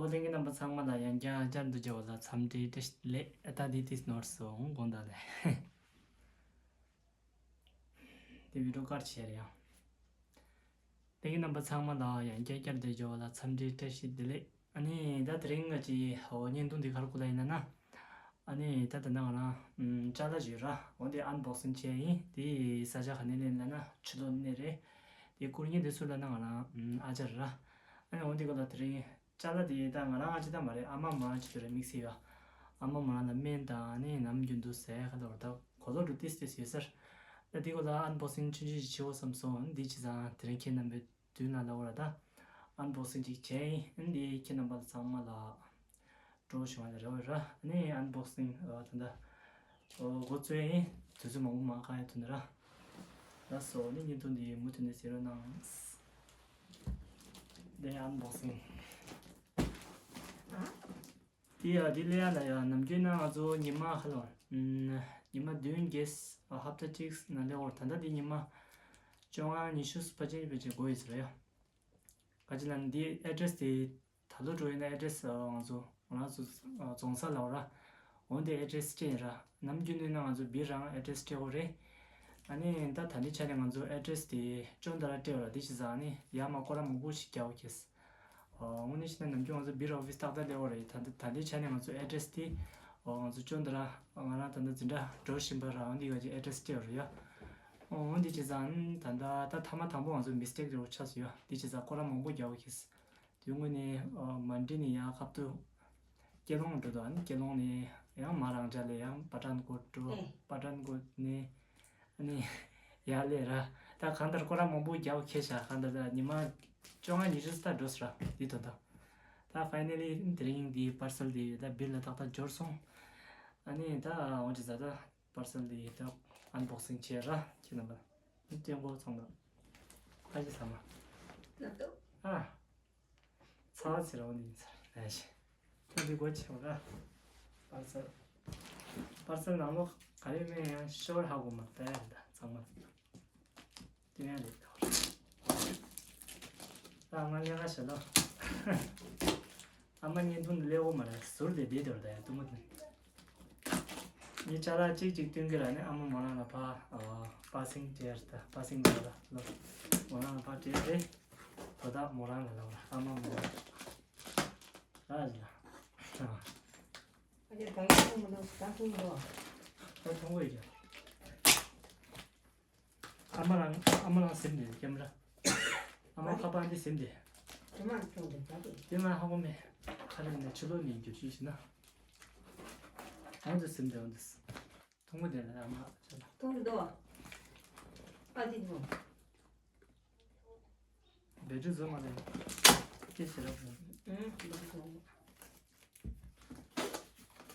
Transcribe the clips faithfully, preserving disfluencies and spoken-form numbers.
ལྷན་རྒྱས་རྣམ་པ་ཚང་མ་ལ་ཡང་བསྐྱར་བསྐྱར་དུ་མཇལ་བ་ལ་འཚམས་འདྲི་བཀྲ་ཤིས་བདེ་ལེགས། ད་འདི་ཏིས་ནོར་སོང་དགོངས་དག་ལས། དེ་བི་ཌིའོ་ཀཊ་བྱས་རེད་ཡང་། ལྷན་རྒྱས་རྣམ་པ་ཚང་མ་ལ་ཡང་བསྐྱར་བསྐྱར་དུ་མཇལ་བ་ལ་འཚམས་འདྲི་བཀྲ་ཤིས་བདེ་ལེགས། ཨ་ནི་ད་དེ་རིང་ང་ཅི་ཧོ་བརྙན་ཐུང་འདི་ག་རེ་སྐོར་ལ་ཡིན་ན་ན། ཨ་ནི་ད་ད་ནང་རང་ཅ་ལག་ཞིག་ར་འོ་འདི་ཨན་བོག་སིང་བྱས་ཡིན། དེ་ས་ཆ་ག་ནས་ལེན་ལ་ན་ཕྱི་ལོགས་ནས་རེད། དེ་སྐུ་ཉིད་དེ་ཚོ་ལ་ནང་རང་ཨ་ཅག་ར། ཨ་ནི་འོ་འདི་ག་ལ་དེ་རིང་ཅ་ལག་དེ་ད་ང་རང་ཨ་ཅག་ད་མ་རེད། ཨ་མ་མོ་རང་ཅིག་ཏུ་རེད་དམིགས་བསལ་ཡོད། ཨ་མ་མོ་རང་ལ་སྨན་དང་ཨ་ནི་ནམ་རྒྱུན་དུ་ཟས་ཁ་ལོར་ད་གོ་ལོ་འགྲོ་ཏིས་ཏིས་ཡོད་སར། ད་འདི་ག་ལ་ཨན་བོག་སིང་ཆུང་ཆུང་ཞིག་བྱེད་འོ་བསམ་སོང་། འདི་ཅི་ཙང་དེ་རིང་ཁྱེད་རྣམ་པའི་མདུན་ལ་ལ་འོ་ར་ད། ཨན་བོག་སིང་ཅིག་བྱས་ཡིན། འདི་ཁྱེད་རྣམ་པ་ཚང་མ་ལ་སྤྲོ་བྱུང་བ་ལ་རེ་བ་ར། ཨ་ནི་ཨན་བོག་སིང་ད་ལྟ་འགོ་བཙུགས་ཡིན། དུས་ཚོད་མང་པོ་མ་གང་ཡ་ཐུབ་ནི་ར། ལགས་སོ། ཨ་ནི་བརྙན་ཐུང་འདི་མུ་མཐུད་ནས་གཟིགས་རོགས་གནང་། འདི་ཨན་བོག་སིང་། དེ་ཡ་དེ་ལས་ཡ་ལ་ཡ་ནམ་རྒྱུན་ན་ང་ཚོ་ཉི་མ་ཧ་ལོ། ཉི་མ་བདུན་བརྒྱད་ཧབ་ཏ་གཅིག་ན་ལས་འོར་ད་ལྟ་དེ་ཉི་མ་བཅོ་ལྔ་ཉི་ཤུ་ཕལ་ཆེར་ཕལ་ཆེར་འགོར་ཡོད་ཟེར་ཡ། ག་ཅི་ལ་ནི་དེ་ཨེ་ཌི་རེ་སི་དེ་ད་ལོ་འགྲོ་ཡིན་ན་ཨེ་ཌི་རེ་སི་ང་ཚོ་ང་རང་ཚོ་རྫོང་ས་ལ་འོ་ར། འོན་ཏེ་ཨེ་ཌི་རེ་སི་ཅི་ཡིན་ར། ནམ་རྒྱུན་ནས་ན་ང་ཚོ་བི་རང་ཨེ་ཌི་རེ་སི་སྤྲད་འོ་རེད། ཨ་ནི་ད་ད་ལྟའི་ཆ་ནས་ང་ཚོ་ཨེ་ཌི་རེ་སི་དེ་ཅོན་ད་ར་སྤྲད་འོ་ར། དེ་ཅི་ཟ་ནི་ཡ་མ་སྐོར་ར་མང་པོ་ཞིག་རྒྱག་འོ་ཁེས། དངོས་གནས་བཤད་ན་ནམ་རྒྱུན་ང་ཚོ་སྦིར་ཨོ་ཕི་སི་ཏག་ཏག་སླེབས་ཡོད་རེད། ད་ལྟ་ད་ལྟའི་ཆ་ནས་ང་ཚོ་ཨེ་ཌི་རེ་སི་དེ་ང་ཚོ་ཅོན་ད་ར་ང་རང་ད་ལྟ་འཛིན་གྲྭ་འགྲོ་བཞིན་པ་ར་འོན་ཏེ་ག་ཅིག་ཨེ་ཌི་རེ་སི་སྤྲད་ཡོད་རེད་ཡ། འོན་ཏེ་བྱས་ཙང་ད་ལྟ་ད་ཐ་མ་དང་པོ་ང་ཚོ་མི་སི་ཊེག་རེ་བ་ཆགས་སོང་ཡ། དེ་བྱས་ཙང་སྐོར་ར་མང་པོ་རྒྱག་འོ་ཁེས། དེ་དངོས་གནས་མན་ཌི་ནས་ཡ་ཁབ་ཏུ་ཀེ་ལོང་འགྲོ་དོ། ཨ་ནི་ཀེ་ལོང་ནས་ཡང་མ་རང་ཅག་ལས་ཡང་པ་ཊན་ཀོཊ་འགྲོ། ཨེ། པ་ཊན་ཀོཊ་ནས། ཨ་ནི་ཡར་ལས་ར། ད་གང་ལྟར་སྐོར་ར་མང་པོ་རྒྱག་འོ་ཁེ་ཤ། གང་ལྟར་ད་ཉི་མ་བཅོ་ལྔ་ཉི་ཤུ་ཙམ་འགྲོ་སོང་ར་འདི་དོན་དག། ད་ཕའི་ནལ་ལི་དེ་རིང་འདི་པར་སལ་འདི་ད་བིར་ལ་ཏག་ཏག་འབྱོར་སོང་། ཨ་ནི་ད་འོ་ཅི་ཟ་ད་པར་སལ་འདི་ད་ཨན་བོག་སིང་བྱས་ར་ཁྱེད་རྣམ་པ། འདི་སྟོན་གོ་ཚང་མ། ཨ་ཅི་ཟ་མ། ལ་ཏོ། ཨ། ཚ་བ་ཚེ་ར་འོ་ནི་ཡིན་ཚར་ཨེ་ཤེ། ཁྱོད་འདི་སྒོ་ཕྱེ་བ་ར། པར་སལ། པར་སལ་ནང་ལོགས་ག་རེ་མེད་ཡང་ཤོར་ཧ་གོ་མ་ད་ཡ་རེད་ད་ཚང་མ། དེ་ཡང་རེད་ད། ད་ང་ཉལ་ཁ་བྱེད་ལོ། ཨ་མ་བརྙན་ཐུང་འདི་ལས་འོ་མ་ར་ཟུར་དེ་བསྡད་དེ་ར་ད་ཡ་ཏུ་མོ་དེ། ངས་ཅ་ལག་གཅིག་གཅིག་སྟོན་གི་ར་ནི་ཨ་མ་མོ་རང་ལ་ཕ། པ་སིང་ཅེར་ད་པ་སིང་ལ་ལ་ལོ། མོ་རང་ལ་ཕ་སྤྲད་དེ། དོ་བདག་མོ་རང་ལ་ལ་ཨ་མ་མོ་རང་ལ་ལ། ཨ་ཅེ་ད་ཡིན་མོ་ལ་ད་ཁུང་རོ། ད་ཐོང་གོ་ཡིན། ཨ་མ་རང་ཨ་མ་རང་སེམས་དེ་ཀེམ་ར། ཨ་མ་ཁ་པར་འདི་སེམས་དེ། དེ་མ་ཐོང་དེ་ད་དེ། དེ་ང་ཧ་གོ་མེད། ཁ་རེ་ནས་ཕྱི་ལོགས་ནས་འགྱུར་ཤེས་ཤེ་ན། འོང་དུ་སེམས་དེ་འོང་དུ། ཐུང་མོ་དེ་ལ་ཨ་མ་ཆ་ལ། ཐུང་དོ། ཨ་དེ་ཐུང་། བེ་ཏྲི་བཟོ་མ་ལེ། སྐད་ཆེ་རབས་རེད། ཨང་།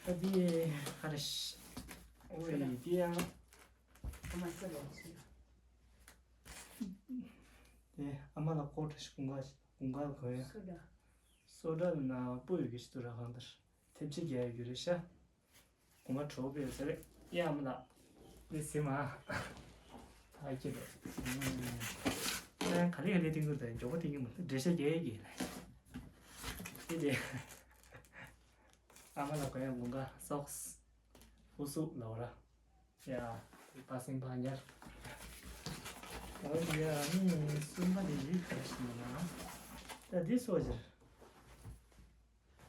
ཨ་དེ་ཧ་རེ་ཤི། ཨོ་ཡེ་དེ་ཡང་། ཨ་མ་སོ་ལ་ཆི། དེ་ཨ་མ་ལ་ཀོ་ཏྲ་ཞིག་གུང་ག་གུང་ག་གོ་ཡ། སོ་ཌ། སོ་ཌ་ལ་ན་སྤུ་ཡོད་གི་ཞིག་ཏུ་ར་གང་ལྟར། ཐེབས་ཆེ་རྒྱག་ཡོད་རེད་ཤག་གོང་མ་གྲོགས་པོས་ཟེར་ཡ་མི་ལ། དེ་སེམས་ཨ། ད་ཁྱེད་དོ། ཨ་ག་ལེ་ག་ལེ་ཏིང་ཀུར་དང་མགྱོགས་པོ་ཏིང་ཀུར་མ་འགྲེལ་བཤད་རྒྱག་ཡས་ཀྱི། དེ་དེ། ཨ་མ་ལ་གོ་ཡ་ལུང་ག་སོགས། ཧུ་སུ་ལའོ་ར། ཡ། པ་སེང་པ་ཉར། ཨོ་ཡ་ནི་གསུམ་པ་དེ་རིགས་ག་ཞིག་མ་ན། ད་འདི་སོ་ཇིར།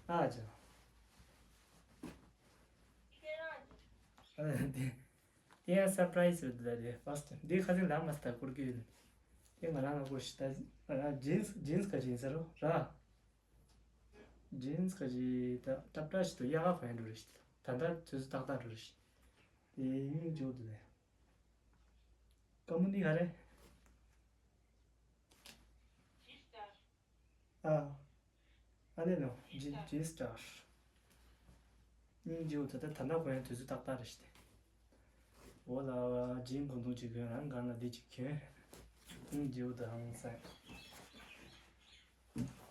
ཨ་ཅག་ཨ་དེ། དེ་ཡང་སར་པ་རའི་ཛི་རེད་ད་རེད་ཕར་སི་ཊི། འདི་ཁ་སང་ལག་མ་སྟ་སྐོར་གྱི་ཡོད། དེ་ང་རང་ལ་སྐོར་ཞིག་ད་ང་རང་ཇིན་སི་ཇིན་སི་ག་ཅིག་ཡིན་ས་རོ་ར། ཇིན་སི་ག་ཅིག་ད་ཏབ་ཏ་ཞིག་ཏུ་དབྱར་ཁ་གོན་འགྲོ་རེད་ཞིག་ད་ལྟ་དུས་སུ་ཏག་ཏག་འགྲོ་རེད་ཞིག་དེ་ཡིན་འཇོག་འདུག་ལེ། ཀ་མོ་འདི་ག་རེ། ཨ། ཨ་ལེ་ནོ། ཇི་ཇི་སི་ཊར། སྙིང་རྗེ་བོ་ད་ལྟ་ད་ལྟ་གོན་ཡ་དུས་ཚོད་ཏག་ཏག་རེད་ཤི་སྟེ། འོ་ལ་བ་ཇིན་གོང་ཐུང་ཅིག་གོན། རང་སྒང་ལ་འདི་ཅིག་གྱོན། སྙིང་རྗེ་བོ་དང་ས།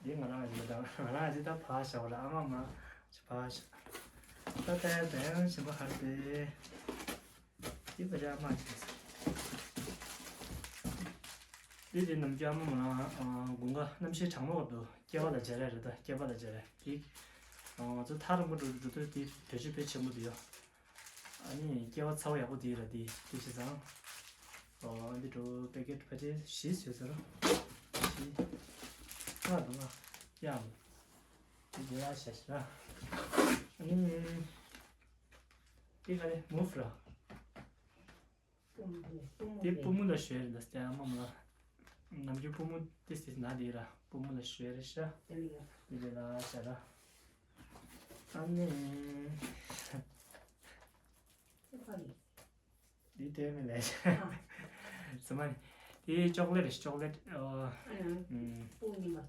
འདི་ང་རང་ཡིན་དང་ང་རང་ཡིན་ད་ཕ་ཤ་བ་ལ་ཨ་མ་མ་ཕ་ཤ། ད་ལྟ་ཡ་དང་ཞིམ་པ་ཧར་པེ། འདི་བ་ར་མ་ཅིག་ས། དེ་དེ་ནམ་རྒྱུན་ཨ་མ་མོ་རང་དགུན་ཁ་གནམ་གཤིས་གྲང་མོ་སྐབས་སུ་སྐེད་པ་ལ་འཇལ་ཡ་རེད། ད་སྐེད་པ་ལ་འཇལ་ཡ་དེ་ང་ཚོ་ཐག་རིང་པོ་འགྲོ་འགྲོ་དུས་དེ་བེད་སྤྱོད་དཔེ་ཆེན་པོ་འདུག་ཡ། ཨ་ནི་སྐེད་པ་ཚ་བོ་ཡག་པོ་དེ་ར་དེ་དེ་བྱས་ཙང་། ཨོ་འདི་འགྲོ་པེ་ཀེ་ཊི་ཕལ་ཆེར་བཞི་བཟོས་ཟེར་རོ། བཞི། ལྔ་འདུག་ལྔ། ཡ། འདི་ལ་བྱས་ཟེར་ར། ཨ་ནི། འདི་ག་རེ་མུ་ཕུ་ར། དེ་པུ་མུ་ལ་ཞོལ་རེད་ད་སྟེ་ཨ་མ་མ་ལ། ནམ་རྒྱུན་པུ་མུ་ཏིས་ཏིས་ན་དེ་ར་པུ་མུ་ལ་ཞོལ་རེད་ཤ། དེ་ལ་ཤ་ར། ཨ་ནི། དེ་དེ་མི་ལས། ས་མ་ནི། དེ་ཅོག་ལེ་ཊི་རེད་ཅོག་ལེ་ཊི། ཨ། པུ་ཉིན་པ།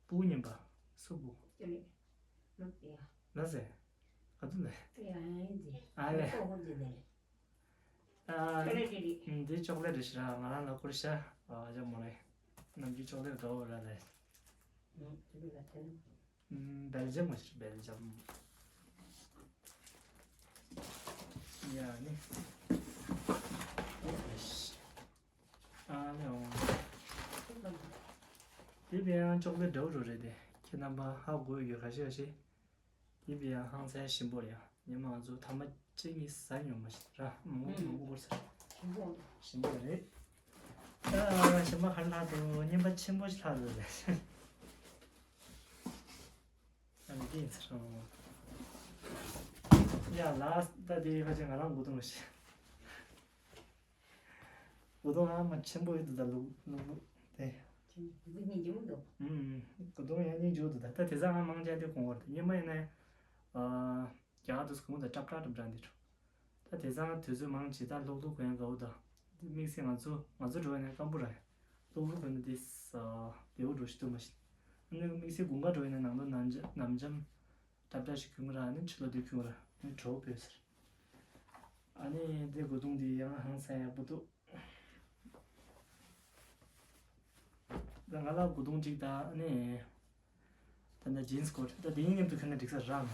པུ་ཉིན་པ། སུ་པུ། ལ་ཟེ། ག་དུ་ལས། ཨ་ལས། ཨ། འདི་ཅོག་ལེ་ཊི་རེད་ཤི་ར་ང་རང་ལ་བསྐུར་ཤ། ཨ་ཅག་མོ་རེད། ནམ་རྒྱུན་ཅོག་ལེ་ཊི་དགའ་བོ་ར་ལས། སྦེལ་ཇམ་མ་ཤི་ར་སྦེལ་ཇམ། ཡ་ནི། ཨ་ལེ་འོང་། དེ་བས་ཡང་ཅོག་ལེ་ཊི་འདྲ་བོ་རེད་དེ། ཁྱེད་རྣམ་པ་ཧ་གོ་ཡོད་ཁ་ཤས་ཤིག་དེ་བས་ཡང་ཧང་སང་ཞིམ་པོ་རེད་ཡ། ཉི་མ་ང་ཚོ་ཐ་མ་གཅིག་གཉིས་ཟ་མྱོང་མ་ཤེས་ར། མང་པོ་མང་པོ་བསྐུར་ཚར། ཞིམ་པོ་རེད། ད་ཞིམ་པ་ག་རེ་ལྷག་འདུག་རྙིང་པ་ཆེན་པོ་ཞིག་ལྷག་འདུག་རེད། ཨ་ནི་དེ་ཡིན་ཚར་སོང་། ཡ་ལགས་ད་དེ་ཕལ་ཆེར་ང་རང་མགོ་རྟིང་ཞིག་མགོ་རྟིང་ཨ་མ་ཆེན་པོ་ཡོད་འདུག་ད་ལུག་ལུག་ལུག་དེ། ཆེན་པོ་གི་སྙིང་རྗེ་མོ་འདུག་ཨུམ། མགོ་རྟིང་ཡང་སྙིང་རྗེ་འདུག་ད་ད་དེ་ཚང་ང་མང་ཆེ་དེ་གོང་བར་དུ་སྙེ་མ་ཡིན་ན། ཨ། རྒྱ་གར་དུ་གོང་དུ་ཀྲབ་ཀྲབ་ཀྲབ་ཀྲབ་འདི་འགྲོ། ད་དེ་ཚང་དུས་ཚོད་མང་ཆེ་ད་ལུག་ལུག་གོན་དགའ་བོ་ད། དམིགས་བསལ་ང་ཚོ་ང་ཚོ་འགྲོ་ཡིན་ན་སྐམ་པོ་ར། ལུག་ལུག་གོན་ན་དེ་ས་བདེ་བོ་འགྲོ་ཞིག་ཏུ་མ་ཤེས། ཨ་ནི་དམིགས་བསལ་དགུན་ཁ་འགྲོ་ཡིན་ན་ནང་དུ་ནམ་ཇ་ནམ་ཇམ། ཏབ་ཏབ་ཞིག་གྱོན་གྱི་ར་ནི་ཕྱི་ལོགས་དེ་གྱོན་གྱི་ར་ནི་གྲོགས་པོས་ཟེར། ཨ་ནི་དེ་མགོ་རྟིང་དེ་ཡང་ཧང་སང་ཡག་པོ་འདུག་ད་ང་ལ་མགོ་རྟིང་གཅིག་དང་ཨ་ནི། ད་ནི་ཇིན་སི་ཀོ་ཊི་ད་དེ་མཉམ་དུ་གྱོན་ན་འགྲིག་ས་ར་མ།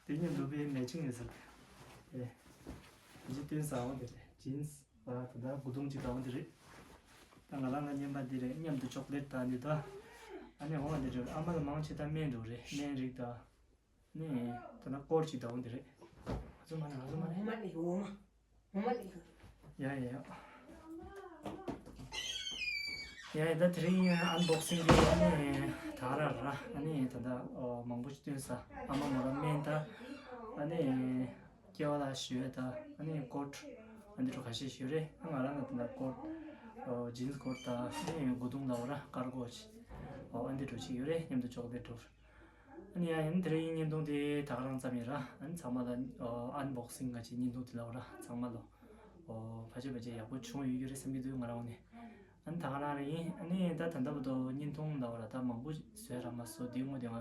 དེ་མཉམ་དུ་དཔེ་མེ་ཆིང་ཡོད་ས་རེད། ཨེ། དེ་ཅི་སྟོན་ས་འོང་དེ་རེད་ཇིན་སི། ཨ་ད་ལྟ་མགོ་རྟིང་གཅིག་དང་འདི་རེད། ད་ང་རང་ལ་རྔན་པ་འདི་རེད་མཉམ་དུ་ཅོག་ལེ་ཊི་དང་འདི་དང་། ཨ་ནི་འོང་འདི་རེད་ཨ་མ་ལ་མང་ཆེ་ད་སྨན་འགྲོ་རེད་སྨན་རིགས་དང་། ནི་ད་ལྟ་སྐོར་གཅིག་དང་འདི་རེད། ང་ཚོ་མ་ནི་ང་ཚོ་མ་ནི། ངོ་མ་ལས་ཡོང་མ། ངོ་མ་ལས་ཡོང་། ཡ་ཡ་ཡ། ཡ་ཡ་ད་དེ་རིང་ཨན་བོག་སིང་གི་ཨ་ནི་ད་ར་ར་ཨ་ནི་ད་ལྟ་མང་པོ་ཞིག་སྟོན་ས་ཨ་མ་མོ་ར་སྨན་ད་ཨ་ནི། སྐྱེ་བ་ལ་ཞུ་ཡས་དང་ཨ་ནི་ཀོཊ་ཨ་འདི་འདྲ་ཁ་ཤས་ཞུ་རེད། ཨ་ང་རང་ལ་དེ་འདྲ་ཀོཊ་ཨོ་ཇིན་སི་ཀོཊ་དང་ཨ་ནི་མགོ་རྟིང་ལ་འོ་ར་དཀར་གོ་ཅི་ཨོ་ཨ་འདི་འདྲ་ཅིག་ཡོད་རེད། མཉམ་དུ་ཅོག་ལེ་ཊི་འགྲོ། ཨ་ནི་ཡ་ཡིན་དེ་རིང་བརྙན་ཐུང་དེ་ད་ག་རང་ཙམ་ཡིན་ར། ཨ་ནི་ཚང་མ་ལ་ཨོ་ཨན་བོག་སིང་ག་ཅིག་བརྙན་ཐུང་དེ་ལ་འོ་ར་ཚང་མ་ལ་ཨོ་ཕལ་ཆེར་ཕལ་ཆེར་ཡག་པོ་བྱུང་ཡོད་ཀྱི་རེད་བསམ་གྱི་འདུག་ང་རང་ནས། ཨ་ནི་ད་ག་རང་རེད་ཡིན། ཨ་ནི་ད་ད་ལྟ་བར་དུ་བརྙན་ཐུང་ལ་འོ་ར་ད་མང་པོ་བཟོས་ར་མ་སོ་དེ་སྔོན་དེ་ང་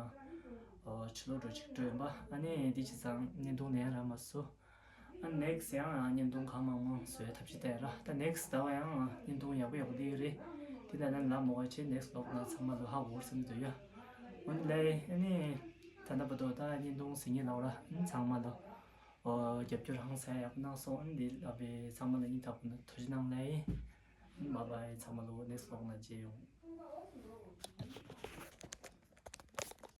ཨོ་ཕྱི་ལོགས་འགྲོ་ཅིག་འགྲོ་ཡིན་པ། ཨ་ནི་དེ་བྱས་ཙང་བརྙན་ཐུང་ལེན་ར་མ་སོ། ཨ་ནེག་སི་ཡང་བརྙན་ཐུང་གང་མང་མང་བཟོའི་ཐབས་ཤེས་བལྟས་ར། ད་ནེག་སི་ཟླ་བ་ཡང་བརྙན་ཐུང་ཡག་པོ་ཡག་པོ་སླེབས་ཀྱི་རེད། དེ་ད་ནང་ལ་མོ་བ་ཆེ་ནེག་སི་ལོག་ན་ཚང་མ་ལོ་ཧ་གོ་བསམ་འདུག་ཡ། འོན་ལེ་ཨ་ནི་ད་ལྟ་བར་དུ་ད་བརྙན་ཐུང་ཟིན་གྱི་ལོག་ར་ཨ་ནི་ཚང་མ་ལོ་ཨོ་རྒྱབ་སྐྱོར་ཧང་སང་ཡག་པོ་གནང་སོང་། ཨ་ནི་འདི་ལ་བའི་ཚང་མ་ལ་སྙིང་ཐག་པ་ནས་ཐུགས་རྗེ་གནང་ལེ། ཨ་ནི་མ་བའི་ཚང་མ་ལོ་ནེག་སི་ལོག་ན་མཇལ་ཡོང་།